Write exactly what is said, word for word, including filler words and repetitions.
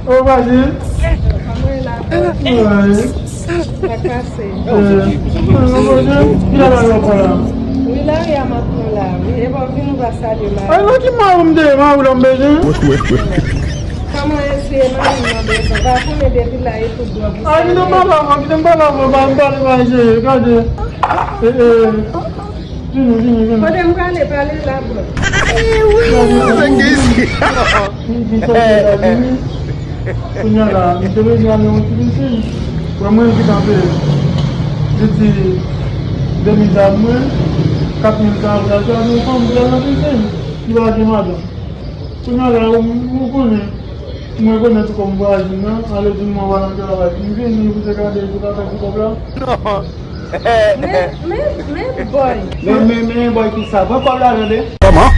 Ou pa di? Kòman e la? Wi. Sa k pase? Ki la la yo pa la? Wi, la ri a m ap pran la. Wi, e bon, vin ou va salye la. Ay, nan ki mari m te ye, mari w la m bezwen? Kòman e si e mari m nan bezwen? Pa konnen depi la e tout dwòg ou salye. Ay, kite m pale avè w, kite m pale avè w, ba m pale, ba m jere, gade. E, e. Vini, vini, vini. Kote m prale, pale la, bro. Vini, vini, vini. Kounye a la, m te bezwen ale yon ti piscine. Wè mwen ki kanpe. Li di de mil sa mwen, kat mil sa mwen, sa mwen fanm pou al nan piscine. Li pa gen madanm. Kounye a la, ou, ou konnen. Mwen konnen tou kòm vwajin nan, ale di mwen w al nan travay. M vini pou te gade pou ta fè ti kòb la. Men, men, men, boy. Men, men, men, boy, ki sa? Pran kòb la, tande. Kòman?